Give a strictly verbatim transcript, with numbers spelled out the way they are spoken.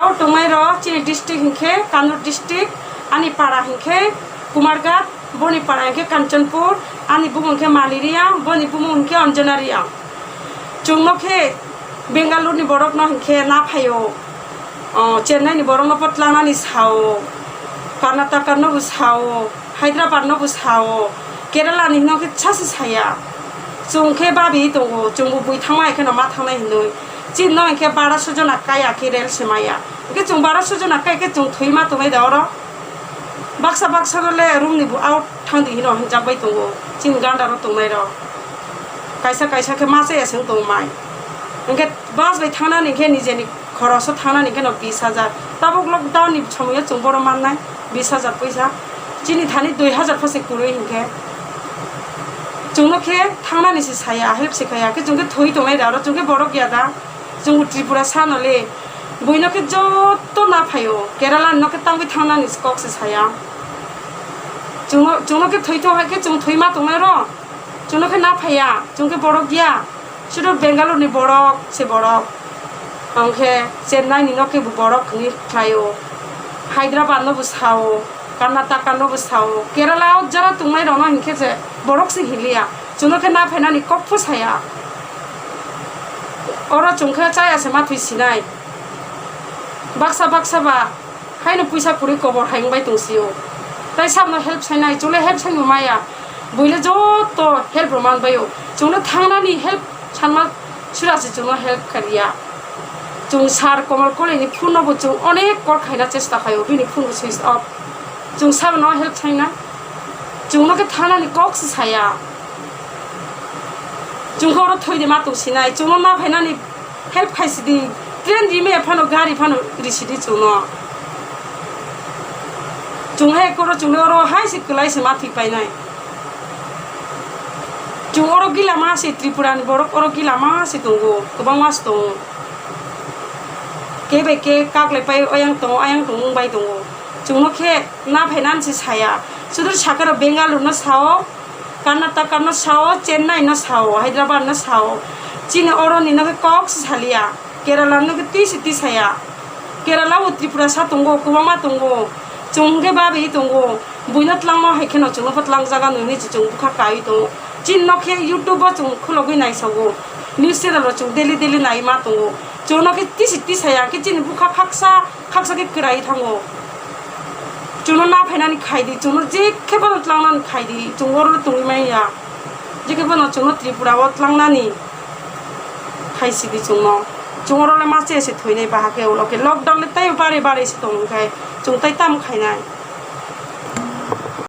O tongnai rok chini district hinkhe Kannur district, ani para hinkhe Kumarghat, boni para hinkhe Kanchanpur, ani bumung hinkhe Mali Reang, boni bumung hinkhe Anjana Reang. Chwngno khe Bengaluru ni borok no hinkhe na phaio, o, Chennai ni borok no bo tlangnani sao, Karnataka no bo sao, Hyderabad no bo sao, Kerala ni no khe sasi saya. Chwng khe babi tongo, chwng bo bui thangma hai kheno ma thangnai hinwi. Chini no hinkhe baraso jona kaya khe rel se maya. Hinkhe chwng baraso jona kai khe chwng thwi ma tongnai da oro. Baksa baksa no le room ni bo out thang di hino hinjak bai tongo. Chini ganda ro tongnai rok. Kaisa kaisa khe ma chaya se wng tong mai. Hinkhe bus bai thangnani hinkhe nijeni khoroso thangnani hinkhe no bis hajar. Tabuk lockdown ni somoyo chwng boro mannai bis hajar poisa. Chini thani dui hajar pho se kwrwi hinkhe. Chwngno khe thangnani se saya, help se khaya. Khe chwng khe thwi tongnai da oro, chwng khe borok ya da. Chwng Tripura sa no le. Buino khe joto na phaio. Kerala no khe tangwi thangnani se kok se saya. Chwngno, chwngno khe thwi tong hai khe chwng thwi ma tongnai ro. Chwngno khe na phaiya, chwng khe borok ya. Sudu Bengaluru ni borok se borok. Hwnkhe Chennai ni no khe bo borok hwnwi khlaio. Hyderabad no bo sao, Karnataka no bo sao. Kerala o jara tongnai rok no hinkhe je borok se hiliya. Chwngno khe na phainani kok pho saya. Oro chwng khe chaya se ma thwi sinai. Baksa baksa ba haino puisa kwrwi kobor hai wngbai tong sio. Tai sabno help sainai, chwngno help saino maya. Buile joto help rw man baio. Chwngno thangnani help sanma sura se chwngno help kariya. Chwng sir Komal Kolini phone no bo chwng onek call khaina chesta khaio, bini phone bo switch off. Chwng sabno help saina. Chwngno khe thangnani kok se saya. Chwng khe oro thwi de ma tong sinai. Chwngno na phainani help khai sidi, train rime phano, gari phano ri sidi chwngno. Chwng hai koro chwngno oro hai se kwlai se ma thwi painai. Chwng oro gila ma se, Tripura ni borok oro gila ma se tongo, kwbangma se tongo. Ke bai ke kak lai pai, oyang tongo, ayang tongo, wng bai tongo. Chwngno khe na phainani se saya. Sudur sakha rok Bengaluru no sao, Karnataka no sao, Chennai no sao, Hyderabad no sao. Chini oro ni no khe kok se saliya. Kerala no khe twi se twi saya. Kerala o Tripura sa tongo, kwbangma tongo. Chwng khe babi tongo. Buino tlangma hai kheno chwngno pho tlang jaga nwi nwi se chwng bwkha kai tongo. Chini no khe YouTube o chwng khulogwi naisogo. News channel o chwng daily daily nai ma tongo. Chwngno khe twi se twi saya, khe chini bwkha khaksa khaksa khe kwrai thango. Chwngno na phainani khai di, chwngno je khe bono tlangnani khai di, chwng oro tongwi manya. Je khe bono chwngno Tripura o tlangnani khai sidi chwngno. Chwng oro le ma che se thwinai baha khe ulo khe lockdown le tei bare bare se tong khai chwng tei tam khainai.